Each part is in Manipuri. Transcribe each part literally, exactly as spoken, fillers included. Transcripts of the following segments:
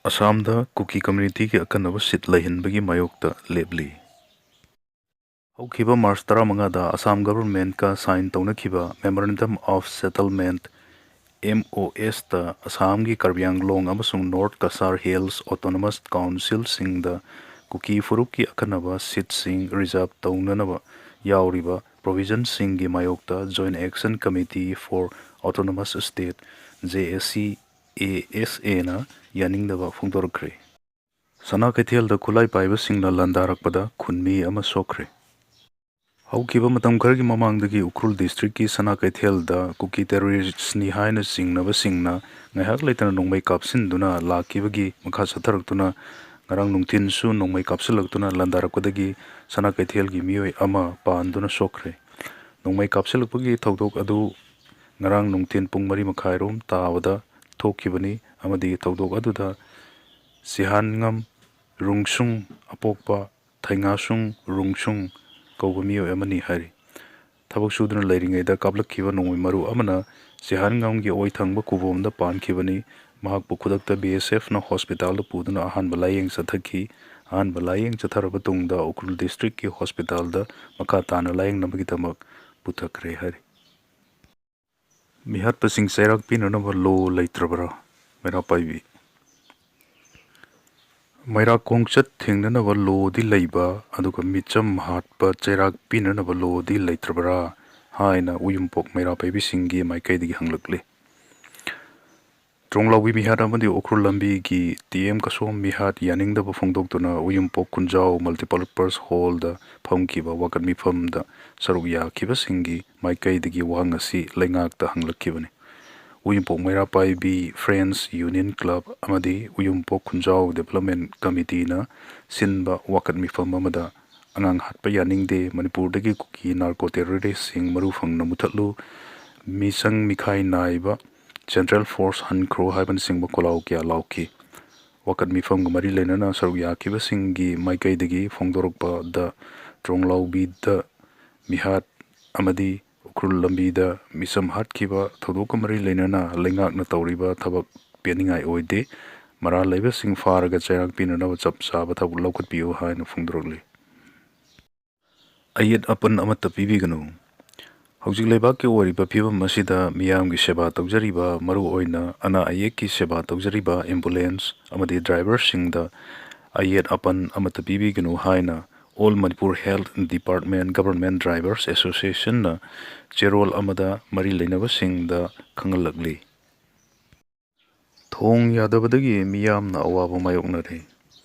ꯑꯁꯥꯝꯗ ꯀꯨꯀꯤ ꯀꯝꯃ꯭ꯌꯨꯅꯤꯇꯤꯒꯤ ꯑꯈꯟꯅꯕ ꯁꯤꯠ ꯂꯩꯍꯟꯕꯒꯤ ꯃꯥꯌꯣꯛꯇ ꯂꯦꯞꯂꯤ꯫ ꯍꯧꯈꯤꯕ ꯃꯥꯔꯆ ꯇꯔꯥꯃꯉꯥꯗ ꯑꯁꯥꯝ ꯒꯚꯔꯟꯃꯦꯟꯠꯀ ꯁꯥꯏꯟ ꯇꯧꯅꯈꯤꯕ Memorandum of Settlement, M O S ꯇ ꯑꯁꯥꯝꯒꯤ ꯀꯥꯔꯕꯤ ꯑꯪꯒ꯭ꯂꯣꯡ ꯑꯃꯁꯨꯡ ꯅꯣꯔꯠ ꯀꯁꯥꯔ ꯍꯤꯜꯁ ꯑꯣꯇꯣꯅꯣꯃꯁ ꯀꯥꯎꯟꯁꯤꯜꯁꯤꯡꯗ ꯀꯨꯀꯤ ꯐꯨꯔꯨꯞꯀꯤ ꯑꯈꯟꯅꯕ ꯁꯤꯠꯁꯤꯡ ꯔꯤꯖꯥꯔꯚ ꯇꯧꯅꯅꯕ ꯌꯥꯎꯔꯤꯕ ꯄ꯭ꯔꯣꯚꯤꯖꯟꯁꯤꯡꯒꯤ ꯃꯥꯌꯣꯛꯇ Joint Action Committee for Autonomous State, J A C A S A ꯅ ꯌꯥꯅꯤꯡꯗꯕ ꯐꯣꯡꯗꯣꯔꯛꯈ꯭ꯔꯦ꯫ ꯁꯅꯥ ꯀꯩꯊꯦꯜꯗ ꯈꯨꯠꯂꯥꯏ ꯄꯥꯏꯕꯁꯤꯡꯅ ꯂꯥꯟꯗꯥꯔꯛꯄꯗ ꯈꯨꯟꯃꯤ ꯑꯃ ꯁꯣꯛꯈ꯭ꯔꯦ꯫ ꯍꯧꯈꯤꯕ ꯃꯇꯝ ꯈꯔꯒꯤ ꯃꯃꯥꯡꯗꯒꯤ ꯎꯈ꯭ꯔꯨꯜ ꯗꯤꯁꯇ꯭ꯔꯤꯛꯀꯤ ꯁꯅꯥ ꯀꯩꯊꯦꯜꯗ ꯀꯨꯀꯤ ꯇꯦꯔꯣꯔꯤꯁ꯭ꯠꯅꯤ ꯍꯥꯏꯅ ꯆꯤꯡꯅꯕꯁꯤꯡꯅ ꯉꯥꯏꯍꯥꯛ ꯂꯩꯇꯅ ꯅꯣꯡꯃꯩ ꯀꯥꯞꯁꯤꯟꯗꯨꯅ ꯂꯥꯛꯈꯤꯕꯒꯤ ꯃꯈꯥ ꯆꯠꯊꯔꯛꯇꯨꯅ ꯉꯔꯥꯡ ꯅꯨꯡꯊꯤꯜꯁꯨ ꯅꯣꯡꯃꯩ ꯀꯥꯞꯁꯤꯜꯂꯛꯇꯨꯅ ꯂꯥꯟꯗꯥꯔꯛꯄꯗꯒꯤ ꯁꯅꯥ ꯀꯩꯊꯦꯜꯒꯤ ꯃꯤꯑꯣꯏ ꯑꯃ ꯄꯥꯟꯗꯨꯅ ꯁꯣꯛꯈ꯭ꯔꯦ꯫ ꯅꯣꯡꯃꯩ ꯀꯥꯞꯁꯤꯜꯂꯛꯄꯒꯤ ꯊꯧꯗꯣꯛ ꯑꯗꯨ ꯉꯔꯥꯡ ꯅꯨꯡꯊꯤꯜ ꯄꯨꯡ ꯃꯔꯤ ꯃꯈꯥꯏꯔꯣꯝ ꯇꯥꯕꯗ ꯊꯣꯛꯈꯤꯕꯅꯤ ꯑꯃꯗꯤ ꯊꯧꯗꯣꯛ ꯑꯗꯨꯗ ꯁꯤꯍꯥꯟꯉꯝ ꯔꯨꯡꯁꯨꯡ ꯑꯄꯣꯛꯄ ꯊꯩꯉꯥꯁꯨꯡ ꯔꯨꯡꯁꯨꯡ ꯀꯧꯕ ꯃꯤꯑꯣꯏ ꯑꯃꯅꯤ ꯍꯥꯏꯔꯤ꯫ ꯊꯕꯛ ꯁꯨꯗꯨꯅ ꯂꯩꯔꯤꯉꯩꯗ ꯀꯥꯞꯂꯛꯈꯤꯕ ꯅꯣꯡꯃꯩ ꯃꯔꯨ ꯑꯃꯅ ꯁꯤꯍꯥꯟꯉꯝꯒꯤ ꯑꯣꯏ ꯊꯪꯕ ꯈꯨꯕꯣꯝꯗ ꯄꯥꯟꯈꯤꯕꯅꯤ꯫ ꯃꯍꯥꯛꯄꯨ ꯈꯨꯗꯛꯇ B S F ꯅ ꯍꯣꯁꯄꯤꯇꯥꯜꯗ ꯄꯨꯗꯨꯅ ꯑꯍꯥꯟꯕ ꯂꯥꯌꯦꯡ ꯆꯠꯊꯈꯤ꯫ ꯑꯍꯥꯟꯕ ꯂꯥꯌꯦꯡ ꯆꯠꯊꯔꯕ ꯇꯨꯡꯗ ꯎꯈ꯭ꯔꯨꯜ ꯗꯤꯁꯇ꯭ꯔꯤꯛꯀꯤ ꯍꯣꯁꯄꯤꯇꯥꯜꯗ ꯃꯈꯥ ꯇꯥꯅ ꯂꯥꯌꯦꯡꯅꯕꯒꯤꯗꯃꯛ ꯄꯨꯊꯈ꯭ꯔꯦ ꯍꯥꯏꯔꯤ꯫ ꯃꯤꯍꯥꯠꯄꯁꯤꯡ ꯆꯩꯔꯥꯛ ꯄꯤꯅꯅꯕ ꯂꯣ ꯂꯩꯇ꯭ꯔꯕꯔꯥ? ꯃꯩꯔꯥ ꯄꯥꯏꯕꯤ꯫ ꯃꯩꯔꯥ ꯈꯣꯡꯆꯠ ꯊꯤꯡꯅꯅꯕ ꯂꯣꯗꯤ ꯂꯩꯕ, ꯑꯗꯨꯒ ꯃꯤꯆꯝ ꯍꯥꯠꯄ ꯆꯩꯔꯥꯛ ꯄꯤꯅꯅꯕ ꯂꯣꯗꯤ ꯂꯩꯇ꯭ꯔꯕꯔꯥ ꯍꯥꯏꯅ ꯎꯌꯨꯝꯄꯣꯛ ꯃꯩꯔꯥ ꯄꯥꯏꯕꯤꯁꯤꯡꯒꯤ ꯃꯥꯏꯀꯩꯗꯒꯤ ꯍꯪꯂꯛꯂꯤ꯫ ꯇ꯭ꯔꯣꯡꯂꯥꯎꯕꯤ ꯃꯤꯍꯥꯠ ꯑꯃꯗꯤ ꯎꯈ꯭ꯔꯨꯜ ꯂꯝꯕꯤꯒꯤ T M ꯀꯁꯣꯝ ꯃꯤꯍꯥꯠ ꯌꯥꯅꯤꯡꯗꯕ ꯐꯣꯡꯗꯣꯛꯇꯨꯅ ꯎꯌꯨꯝꯄꯣꯛ ꯈꯨꯟꯖꯥꯎ Multipurpose Hall ꯗ ꯐꯝꯈꯤꯕ ꯋꯥꯀꯠ ꯃꯤꯐꯝꯗ ꯁꯔꯨꯛ ꯌꯥꯈꯤꯕꯁꯤꯡꯒꯤ ꯃꯥꯏꯀꯩꯗꯒꯤ ꯋꯥꯍꯪ ꯑꯁꯤ ꯂꯩꯉꯥꯛꯇ ꯍꯪꯂꯛꯈꯤꯕꯅꯤ꯫ ꯎꯌꯨꯝꯄꯣꯛ ꯃꯩꯔꯥ ꯄꯥꯏꯕꯤ Friends Union Club ꯑꯃꯗꯤ ꯎꯌꯨꯝꯄꯣꯛ ꯈꯨꯟꯖꯥꯎ Development Committee ꯅ ꯁꯤꯟꯕ ꯋꯥꯀꯠ ꯃꯤꯐꯝ ꯑꯃꯗ "ꯑꯉꯥꯡ ꯍꯥꯠꯄ ꯌꯥꯅꯤꯡꯗꯦ, ꯃꯅꯤꯄꯨꯔꯗꯒꯤ ꯀꯨꯀꯤ narco terrorist ꯁꯤꯡ ꯃꯔꯨ ꯐꯪꯅ ꯃꯨꯊꯠꯂꯨ, ꯃꯤꯆꯪ ꯃꯤꯈꯥꯏ ꯅꯥꯏꯕ Central Force ꯍꯟꯈ꯭ꯔꯣ" ꯍꯥꯏꯕꯅꯆꯤꯡꯕ ꯈꯣꯜꯂꯥꯎ ꯀꯌꯥ ꯂꯥꯎꯈꯤ꯫ ꯋꯥꯀꯠ ꯃꯤꯐꯝꯒ ꯃꯔꯤ ꯂꯩꯅꯅ ꯁꯔꯨꯛ ꯌꯥꯈꯤꯕꯁꯤꯡꯒꯤ ꯃꯥꯏꯀꯩꯗꯒꯤ ꯐꯣꯡꯗꯣꯔꯛꯄꯗ, ꯇ꯭ꯔꯣꯡꯂꯥꯎꯕꯤꯗ ꯃꯤꯍꯥꯠ ꯑꯃꯗꯤ ꯎꯈ꯭ꯔꯨꯜ ꯂꯝꯕꯤꯗ ꯃꯤꯆꯝ ꯍꯥꯠꯈꯤꯕ ꯊꯧꯗꯣꯛꯀ ꯃꯔꯤ ꯂꯩꯅꯅ ꯂꯩꯉꯥꯛꯅ ꯇꯧꯔꯤꯕ ꯊꯕꯛ ꯄꯦꯟꯅꯤꯡꯉꯥꯏ ꯑꯣꯏꯗꯦ꯫ ꯃꯔꯥꯜ ꯂꯩꯕꯁꯤꯡ ꯐꯥꯔꯒ ꯆꯩꯔꯥꯛ ꯄꯤꯅꯅꯕ ꯆꯞ ꯆꯥꯕ ꯊꯕꯛ ꯂꯧꯈꯠꯄꯤꯌꯨ ꯍꯥꯏꯅ ꯐꯣꯡꯗꯣꯔꯛꯂꯤ꯫ ꯑꯌꯦꯠ ꯑꯄꯟ ꯑꯃꯠꯇ ꯄꯤꯕꯤꯒꯅꯨ꯫ ꯍꯧꯖꯤꯛ ꯂꯩꯕꯥꯛꯀꯤ ꯑꯣꯏꯔꯤꯕ ꯐꯤꯕꯝ ꯑꯁꯤꯗ ꯃꯤꯌꯥꯝꯒꯤ ꯁꯦꯕꯥ ꯇꯧꯖꯔꯤꯕ, ꯃꯔꯨꯑꯣꯏꯅ ꯑꯅꯥ ꯑꯌꯦꯛꯀꯤ ꯁꯦꯕꯥ ꯇꯧꯖꯔꯤꯕ ambulance ꯑꯃꯗꯤ driverꯁꯤꯡꯗ ꯑꯌꯦꯠ ꯑꯄꯟ ꯑꯃꯠꯇ ꯄꯤꯕꯤꯒꯅꯨ ꯍꯥꯏꯅ All Manipur Health Department Government Drivers Associationꯅ ꯆꯦꯔꯣꯜ ꯑꯃꯗ ꯃꯔꯤ ꯂꯩꯅꯕꯁꯤꯡꯗ ꯈꯪꯍꯜꯂꯛꯂꯤ꯫ ꯊꯣꯡ ꯌꯥꯗꯕꯗꯒꯤ ꯃꯤꯌꯥꯝꯅ ꯑꯋꯥꯕ ꯃꯥꯌꯣꯛꯅꯔꯦ꯫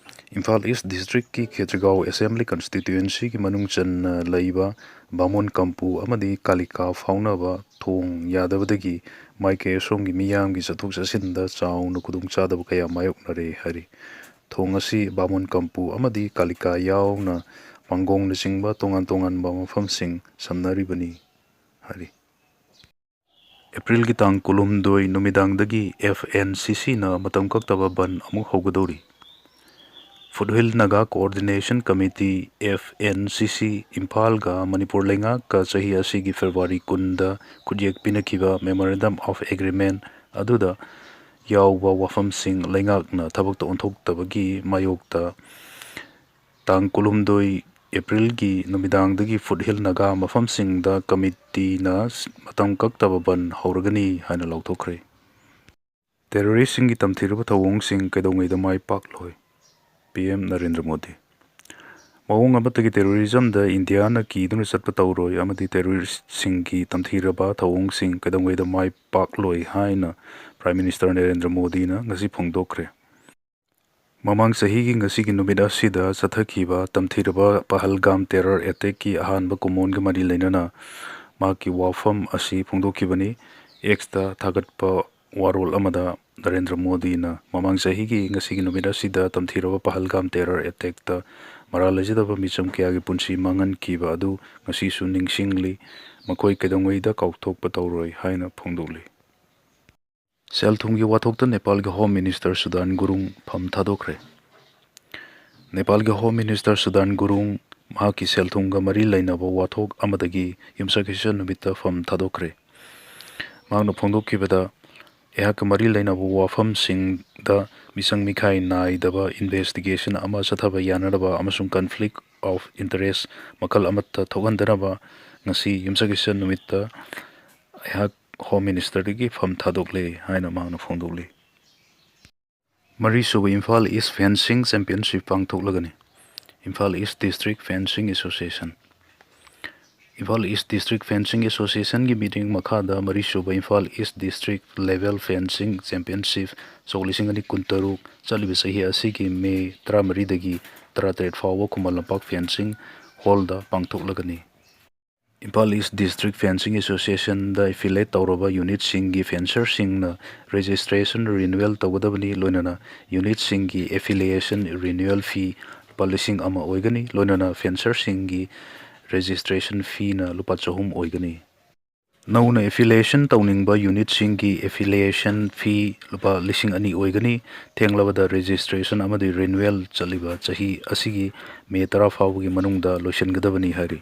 ꯏꯝꯐꯥꯜ East Districtꯀꯤ ꯈꯦꯇ꯭ꯔꯤꯒꯥꯎ Assembly Constituencyꯒꯤ ꯃꯅꯨꯡ ꯆꯟꯅ ꯂꯩꯕ ꯕꯥꯃꯣꯟ ꯀꯝꯄꯨ ꯑꯃꯗꯤ ꯀꯥꯂꯤꯀꯥ ꯐꯥꯎꯅꯕ ꯊꯣꯡ ꯌꯥꯗꯕꯗꯒꯤ ꯃꯥꯏꯀꯩ ꯑꯁꯣꯝꯒꯤ ꯃꯤꯌꯥꯝꯒꯤ ꯆꯠꯊꯣꯛ ꯆꯠꯁꯤꯟꯗ ꯆꯥꯎꯅ ꯈꯨꯗꯣꯡꯆꯥꯗꯕ ꯀꯌꯥ ꯃꯥꯌꯣꯛꯅꯔꯦ ꯍꯥꯏꯔꯤ꯫ ꯊꯣꯡ ꯑꯁꯤ ꯕꯥꯃꯣꯟ ꯀꯝꯄꯨ ꯑꯃꯗꯤ ꯀꯥꯂꯤꯀꯥ ꯌꯥꯎꯅ ꯃꯥꯡꯒꯣꯡꯅꯆꯤꯡꯕ ꯇꯣꯉꯥꯟ ꯇꯣꯉꯥꯟꯕ ꯃꯐꯝꯁꯤꯡ ꯁꯝꯅꯔꯤꯕꯅꯤ ꯍꯥꯏꯔꯤ꯫ ꯑꯦꯄ꯭ꯔꯤꯜꯒꯤ ꯇꯥꯡ ꯀꯨꯟꯍꯨꯝꯗꯣꯏ ꯅꯨꯃꯤꯗꯥꯡꯗꯒꯤ F N C Cꯅ ꯃꯇꯝ ꯀꯛꯇꯕ ꯕꯟ ꯑꯃꯨꯛ ꯍꯧꯒꯗꯧꯔꯤ꯫ Foothill Naga Coordination Committee, F N C C, ꯏꯝꯐꯥꯜꯒ Manipur ꯂꯩꯉꯥꯛꯀ ꯆꯍꯤ ꯑꯁꯤꯒꯤ ꯐꯦꯕ꯭ꯔꯨꯋꯥꯔꯤ ꯀꯨꯟꯗ ꯈꯨꯠꯌꯦꯛ ꯄꯤꯅꯈꯤꯕ Memorandum of Agreement ꯑꯗꯨꯗ ꯌꯥꯎꯕ ꯋꯥꯐꯝꯁꯤꯡ ꯂꯩꯉꯥꯛꯅ ꯊꯕꯛꯇ ꯑꯣꯟꯊꯣꯛꯇꯕꯒꯤ ꯃꯥꯌꯣꯛꯇ ꯇꯥꯡ ꯀꯨꯟꯍꯨꯝꯗꯣꯏ ꯑꯦꯄ꯭ꯔꯤꯜꯒꯤ ꯅꯨꯃꯤꯗꯥꯡꯗꯒꯤ Foothill Naga ꯃꯐꯝꯁꯤꯡꯗ ꯀꯃꯤꯇꯤꯅ ꯃꯇꯝ ꯀꯛꯇꯕ ꯕꯟ ꯍꯧꯔꯒꯅꯤ ꯍꯥꯏꯅ ꯂꯥꯎꯊꯣꯛꯈ꯭ꯔꯦ꯫ Terroristꯁꯤꯡꯒꯤ ꯇꯝꯊꯤꯔꯕ ꯊꯧꯑꯣꯡꯁꯤꯡ ꯀꯩꯗꯧꯉꯩꯗ ꯃꯥꯏ ꯄꯥꯛꯂꯣꯏ꯫ P M Narendra Modi. ꯃꯑꯣꯡ ꯑꯃꯠꯇꯒꯤ terrorismꯗ ꯏꯟꯗꯤꯌꯥꯅ ꯀꯤꯗꯨꯅ ꯆꯠꯄ ꯇꯧꯔꯣꯏ ꯑꯃꯗꯤ terroristꯁꯤꯡꯒꯤ ꯇꯝꯊꯤꯔꯕ ꯊꯧꯑꯣꯡꯁꯤꯡ ꯀꯩꯗꯧꯉꯩꯗ ꯃꯥꯏ ꯄꯥꯛꯂꯣꯏ ꯍꯥꯏꯅ Prime Minister ꯅꯔꯦꯟꯗ꯭ꯔ ꯃꯣꯗꯤꯅ ꯉꯁꯤ ꯐꯣꯡꯗꯣꯛꯈ꯭ꯔꯦ꯫ ꯃꯃꯥꯡ ꯆꯍꯤꯒꯤ ꯉꯁꯤꯒꯤ ꯅꯨꯃꯤꯠ ꯑꯁꯤꯗ ꯆꯠꯊꯈꯤꯕ ꯇꯝꯊꯤꯔꯕ ꯄꯍꯜꯒꯥꯝ terror attackꯀꯤ ꯑꯍꯥꯟꯕ ꯀꯨꯝꯑꯣꯟꯒ ꯃꯔꯤ ꯂꯩꯅꯅ ꯃꯍꯥꯛꯀꯤ ꯋꯥꯐꯝ ꯑꯁꯤ ꯐꯣꯡꯗꯣꯛꯈꯤꯕꯅꯤ꯫ Xꯇ ꯊꯥꯒꯠꯄ ꯋꯥꯔꯣꯜ ꯑꯃꯗ ꯅꯔꯦꯟꯗ꯭ꯔ ꯃꯣꯗꯤꯅ ꯃꯃꯥꯡ ꯆꯍꯤꯒꯤ ꯉꯁꯤꯒꯤ ꯅꯨꯃꯤꯠ ꯑꯁꯤꯗ ꯇꯝꯊꯤꯔꯕ ꯄꯍꯜꯒꯥꯝ terror attackꯇ ꯃꯔꯥꯜ ꯂꯩꯖꯗꯕ ꯃꯤꯆꯝ ꯀꯌꯥꯒꯤ ꯄꯨꯟꯁꯤ ꯃꯥꯡꯍꯟꯈꯤꯕ ꯑꯗꯨ ꯉꯁꯤꯁꯨ ꯅꯤꯡꯁꯤꯡꯂꯤ, ꯃꯈꯣꯏ ꯀꯩꯗꯧꯉꯩꯗ ꯀꯥꯎꯊꯣꯛꯄ ꯇꯧꯔꯣꯏ ꯍꯥꯏꯅ ꯐꯣꯡꯗꯣꯛꯂꯤ꯫ ꯁꯦꯜ ꯊꯨꯝꯒꯤ ꯋꯥꯊꯣꯛꯇ ꯅꯦꯄꯥꯜꯒꯤ Home Minister ꯁꯨꯗꯥꯟ ꯒꯨꯔꯨꯡ ꯐꯝ ꯊꯥꯗꯣꯛꯈ꯭ꯔꯦ꯫ ꯅꯦꯄꯥꯜꯒꯤ Home Minister ꯁꯨꯗꯥꯟ ꯒꯨꯔꯨꯡ ꯃꯍꯥꯛꯀꯤ ꯁꯦꯜ ꯊꯨꯝꯒ ꯃꯔꯤ ꯂꯩꯅꯕ ꯋꯥꯊꯣꯛ ꯑꯃꯗꯒꯤ ꯌꯨꯝꯁꯀꯩꯁ ꯅꯨꯃꯤꯠꯇ ꯐꯝ ꯊꯥꯗꯣꯛꯈ꯭ꯔꯦ꯫ ꯃꯍꯥꯛꯅ ꯐꯣꯡꯗꯣꯛꯈꯤꯕꯗ, ꯑꯩꯍꯥꯛꯀ ꯃꯔꯤ ꯂꯩꯅꯕ ꯋꯥꯐꯝꯁꯤꯡꯗ ꯃꯤꯆꯪ ꯃꯤꯈꯥꯏ ꯅꯥꯏꯗꯕ ꯏꯟꯚꯦꯁꯇꯤꯒꯦꯁꯟ ꯑꯃ ꯆꯠꯊꯕ ꯌꯥꯅꯅꯕ ꯑꯃꯁꯨꯡ ꯀꯟꯐ꯭ꯂꯤꯛ ꯑꯣꯐ ꯏꯟꯇꯔꯦꯁ ꯃꯈꯜ ꯑꯃꯠꯇ ꯊꯣꯛꯍꯟꯗꯅꯕ ꯉꯁꯤ ꯌꯨꯝꯁꯀꯩꯁ ꯅꯨꯃꯤꯠꯇ ꯑꯩꯍꯥꯛ ꯍꯣꯝ ꯃꯤꯅꯤꯁꯇꯔꯗꯒꯤ ꯐꯝ ꯊꯥꯗꯣꯛꯂꯦ ꯍꯥꯏꯅ ꯃꯍꯥꯛꯅ ꯐꯣꯡꯗꯣꯛꯂꯤ꯫ ꯃꯔꯤꯁꯨꯕ ꯏꯝꯐꯥꯜ ꯏꯁ ꯐꯦꯟꯁꯤꯡ ꯆꯦꯝꯄꯤꯌꯟꯁꯤꯞ ꯄꯥꯡꯊꯣꯛꯂꯒꯅꯤ꯫ ꯏꯝꯐꯥꯜ ꯏꯁ ꯗꯤꯁꯇ꯭ꯔꯤꯛ ꯐꯦꯟꯁꯤꯡ ꯑꯦꯁꯣꯁꯤꯌꯦꯁꯟ꯫ ꯏꯝꯐꯥꯜ ꯏꯁ ꯗꯤꯁꯇ꯭ꯔꯤꯛ ꯐꯦꯟꯁꯤꯡ ꯑꯦꯁꯣꯁꯤꯌꯦꯁꯟꯒꯤ ꯃꯤꯠꯌꯦꯡ ꯃꯈꯥꯗ ꯃꯔꯤꯁꯨꯕ ꯏꯝꯐꯥꯜ ꯏꯁ ꯗꯤꯁꯇ꯭ꯔꯤꯛ ꯂꯦꯚꯦꯜ ꯐꯦꯟꯁꯤꯡ ꯆꯦꯝꯄꯤꯌꯟꯁꯤꯞ ꯁꯣꯛ ꯂꯤꯁꯤꯡ ꯑꯅꯤ ꯀꯨꯟꯇꯔꯨꯛ ꯆꯠꯂꯤꯕ ꯆꯍꯤ ꯑꯁꯤꯒꯤ ꯃꯦ ꯇꯔꯥꯃꯔꯤꯗꯒꯤ ꯇꯔꯥꯇꯔꯦꯠ ꯐꯥꯎꯕ ꯈꯨꯃꯟ ꯂꯝꯄꯥꯛ ꯐꯦꯟꯁꯤꯡ ꯍꯣꯜꯗ ꯄꯥꯡꯊꯣꯛꯂꯒꯅꯤ꯫ ꯏꯝꯐꯥꯜ ꯏꯁ ꯗꯤꯁꯇ꯭ꯔꯤꯛ ꯐꯦꯟꯁꯤꯡ ꯑꯦꯁꯣꯁꯤꯌꯦꯁꯟꯗ ꯑꯦꯐꯤꯂꯦꯠ ꯇꯧꯔꯕ ꯌꯨꯅꯤꯠꯁꯤꯡꯒꯤ ꯐꯦꯟꯁꯔꯁꯤꯡꯅ ꯔꯦꯖꯤꯁꯇ꯭ꯔꯦꯁꯟ ꯔꯤꯅ꯭ꯌꯨꯋꯦꯜ ꯇꯧꯒꯗꯕꯅꯤ, ꯂꯣꯏꯅꯅ ꯌꯨꯅꯤꯠꯁꯤꯡꯒꯤ ꯑꯦꯐꯤꯂꯤꯌꯦꯁꯟ ꯔꯤꯅ꯭ꯌꯨꯋꯦꯜ ꯐꯤ ꯂꯨꯄꯥ ꯂꯤꯁꯤꯡ ꯑꯃ ꯑꯣꯏꯒꯅꯤ, ꯂꯣꯏꯅꯅ ꯐꯦꯟꯁꯔꯁꯤꯡꯒꯤ ꯔꯦꯖꯤꯁꯇ꯭ꯔꯦꯁꯟ ꯐꯤꯅ ꯂꯨꯄꯥ ꯆꯍꯨꯝ ꯑꯣꯏꯒꯅꯤ꯫ ꯅꯧꯅ ꯑꯦꯐꯤꯂꯤꯌꯦꯁꯟ ꯇꯧꯅꯤꯡꯕ ꯌꯨꯅꯤꯠꯁꯤꯡꯒꯤ ꯑꯦꯐꯤꯂꯤꯌꯦꯁꯟ ꯐꯤ ꯂꯨꯄꯥ ꯂꯤꯁꯤꯡ ꯑꯅꯤ ꯑꯣꯏꯒꯅꯤ꯫ ꯊꯦꯡꯂꯕꯗ ꯔꯦꯖꯤꯁꯇ꯭ꯔꯦꯁꯟ ꯑꯃꯗꯤ ꯔꯤꯅ꯭ꯌꯨꯋꯦꯜ ꯆꯠꯂꯤꯕ ꯆꯍꯤ ꯑꯁꯤꯒꯤ ꯃꯦ ꯇꯔꯥ ꯐꯥꯎꯕꯒꯤ ꯃꯅꯨꯡꯗ ꯂꯣꯏꯁꯤꯟꯒꯗꯕꯅꯤ ꯍꯥꯏꯔꯤ꯫